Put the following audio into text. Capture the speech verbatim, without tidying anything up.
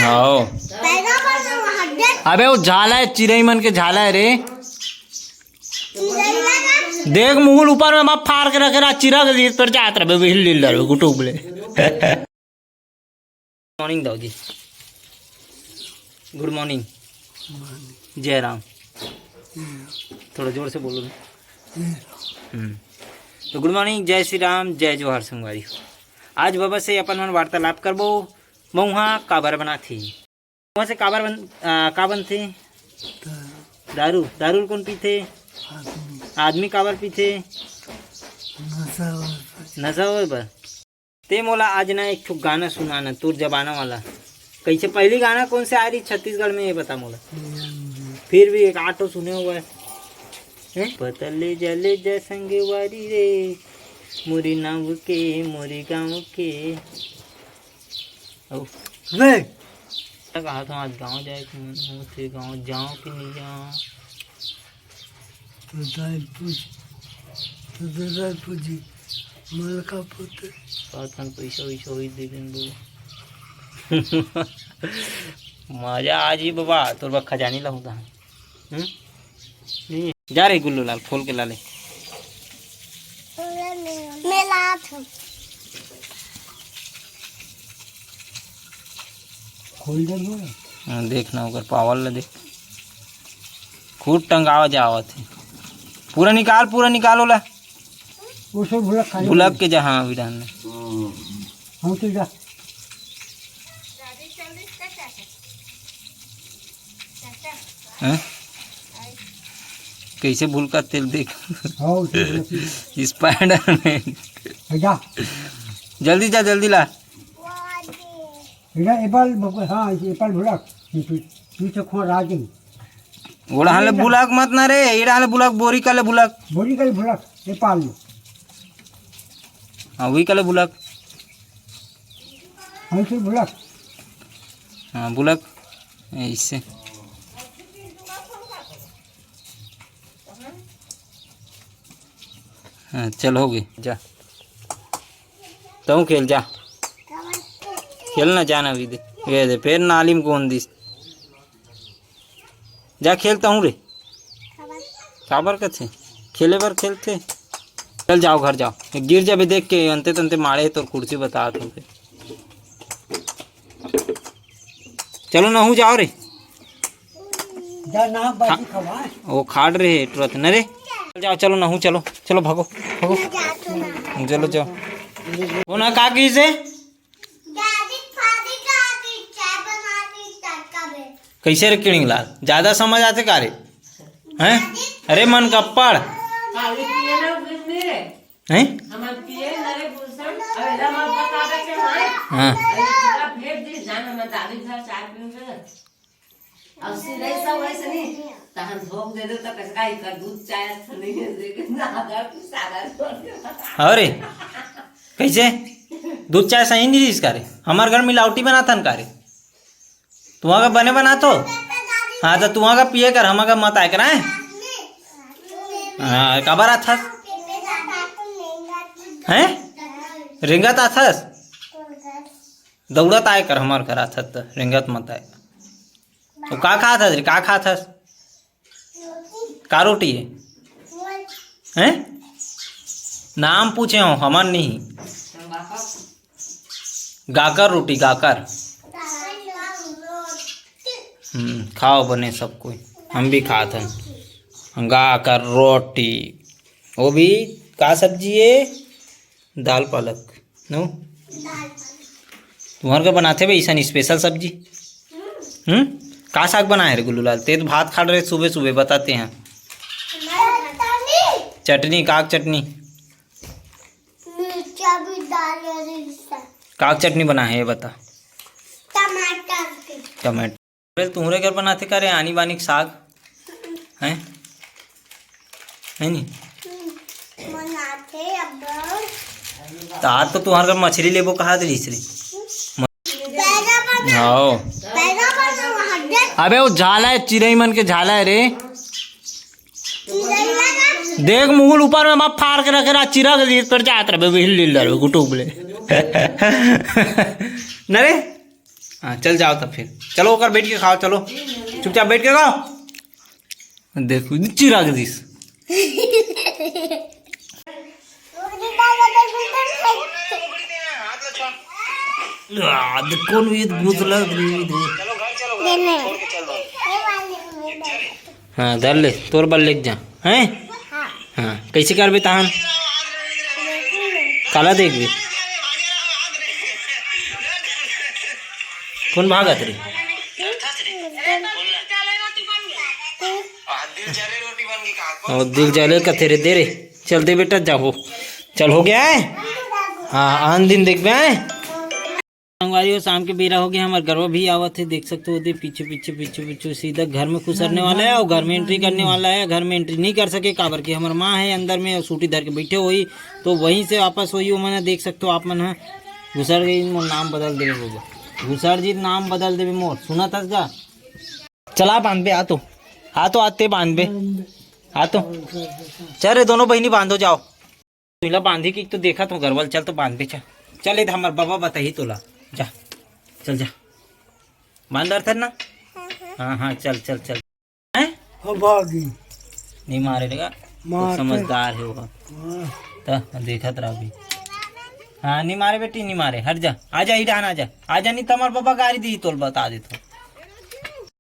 हाँ। अबे वो झाला है, चिरई मन के झाला है रे। देख मुगुल ऊपर में मत फाड़ के रखे रहा, चिरा के दिए, पर जात रहे, हिल हिल रहे, गुटुक बोले। मॉर्निंग दाऊ जी। गुड मॉर्निंग। जय राम। थोड़ा जोर से बोलो ना। हम्म। तो गुड मॉर्निंग, जय श्री राम, जय जोहार संगवारी। आज बाबा से अपन मन वार्तालाप करबो, मउहा काबर बनाथे। मउहा से काबर बन, आ, का बनथे? दारू। दारू। दारू ल कोन पीथे? आदमी। आदमी काबर पीथे? नशा होय बर। नशा होय बर। ते मोला आज ना एक ठो गाना सुना ना, तोर जमाना वाला। कैसे पहली गाना कौन से आ रही छत्तीसगढ़ में, ये बता मोला। फिर भी एक आटो सुने हुआ है। हैं? पता ले जा, ले जा संगवारी रे, मोरी नाव के, मोरी गाँव के। ओ। रे। कहा था आज गाँव जाए के मन होथे, गाँव जाओ कि नहीं जाओ? तो दाई पूछ, तो दाई पूछी, मलका पोते। बात हम पैसा वैसा होई दे देन बोलो। मजा आ जी बाबा, तोर बा खजानी ला होता है। हम्म? नहीं। जा रे गुल्लू लाल, खोल के ला ले। मैं लात हूँ। खोल दे बोल। हाँ, देख ना ओकर पावल ला देख। खूब टंगावा जावत है। पूरा निकाल, पूरा निकाल ओला। वो सब भुलक खा ले। भुलक के जा, हाँ, अभी डालना। हम तो जा। हैं? कैसे भुलका तेल देख। हाँ, उसे भुलक के। Spiderman। जा। जल्दी जा, जल्दी ला। बेटा, एपाल भगवान, हाँ, एपाल भुलक। तू, तू तो खोर राजी। ओड़ा हाले भुलक मत ना रे, एड़ा हाले भुलक, बोरी काले भुलक। बोरी काले भुलक, एपाल। हाँ, वही काले भुलक। हाँ, इसे भुलक। हाँ, भुलक। ऐसे। हाँ, चल, हो गई, जा। तू खेल, जा। खेल ना, जाना अभी दे। ये दे, फिर नाली में कौन दिस? जा खेल, तहूँ रे। काबर कथे? खेले बर खेलथे। चल, जाओ, घर जाओ। गिर जाबे देख के, अंते तंते मारे तोर कुर्सी बता तुमसे। चलो, नहू जाओ रे। जा ना बाजी खवा। वो खाड़ रहे तुरंत न रे। चल जाओ, चलो नहू, चलो, चलो भागो, भागो। चलो जाओ। वो ना का की से? कैसे रे किड़िंग लाल, ज्यादा समझ आथे का रे? हैं? अरे मन का पढ़। हैं? हमार पिए नरे गुलशन, अब एला मत बतावे के माय। हाँ। अरे पूरा भेज दे, जान हमार दादी घर चाय पीऊंगे। अब सिरई सब वैसे नहीं, तहन धोक दे दो तो कसका ही कर दूध चाय अच्छा नहीं है, लेकिन सादा, सादा छोड़ दे। अरे, कैसे? दूध चाय सही नहीं इसका रे। हमार घर मिलावटी बनाथन का रे? तुहा का बने बना तो? हाँ, तो तुहा का पिए कर, हमा का मत आए कर, हैं? हाँ, काबर आथस? हैं? रेंगत आथस? दौड़त आए कर, हमार घर आथस त रेंगत मत आए। तो का खात हस रे, का खात हस? का रोटी है? हैं? नाम पूछे हो, हमन नहीं। गाकर रोटी, गाकर। हम्म, खाओ बने सब कोई, हम भी खात हन। गाकर रोटी, वो भी का सब्जी है? दाल पालक, नो? तुम्हार का बनाथे भाई ऐसा स्पेशल सब्जी? हम्म? का साग बनाए रे गुल्लू लाल? ते तो भात खा रहे सुबह सुबह, बताते हैं। चटनी, काक चटनी? मिर्चा भी डाले रही सर। काक चटनी बना है, ये बता। टमाटर की। टमाटर। अरे, तुहरे घर बनाथे का रे आनी बानी के साग? हैं? है नी? हम्म, बनाथे अब। त आज तो तुहर घर मछली लेबो कहा दे रे। पैदा बना। हाँ। पैदा बना, वहाँ देख। अबे, वो झाला है, चिरई मन के झाला है रे। चिरई लगा। देख, मुगुल ऊपर में मत फाड़ के रखे रहा, चिरा के पर जात रहे, हिल हिल रहे, गुटुक बोले। न रे? हाँ, चल जाओ तब फिर। चलो, ओकर बैठ के खाओ, चलो। चुपचाप बैठ के खाओ। देखो, चिराग दिस। आ, देख, कौन ईद घुस लग रही है। हाँ, धर ले, तोर बर लेके जा। हैं? हाँ। हाँ, कैसे करबे तहान? काला देखबे? कौन भागत रे? और दिल जले कथे रे, दे रे। चल दे बेटा, जा हो। चल, हो गया है? हाँ, आन दिन देखबे, हैं? संगवारी हो, शाम के बेरा हो गया, हमार गरवा भी आवत है, देख सकते हो, दे पीछे, पीछे, पीछे, पीछे सीधा घर में खुसरने वाला है और घर में एंट्री करने वाला है। घर में एंट्री नहीं कर सके, काबर कि हमार माँ है अंदर में और सूटी धर के बैठे होई, तो वहीं से वापस होई। वो मैंने देख सकते हो आप मन ह, घुसर गई, मोर नाम बदल देवे बाबा, घुसर जी नाम बदल देवे मोर, सुना थस गा? चला बांधबे, आ तो, आ तो, आते बांधबे, आ तो। चल रे, दोनों बहिनी बांधो, जाओ। तुला बांधी की तो देखा तो गरवल, चल तो बांध बे, चल। चल, ए हमर बाबा बताही तोला। जा, चल जा। बांध डरथन ना? हाँ, हाँ, चल, चल, चल। हैं? हो भागी। नहीं मारे रे का? मार तो। समझदार है वो। हाँ। त देखत रह भी। हाँ, नहीं मारे बेटी, नहीं मारे। हट जा। आ जा, ई डहान आ जा। आ जा, नहीं तो हमर बाबा गारी दी तोल, बता देत हो।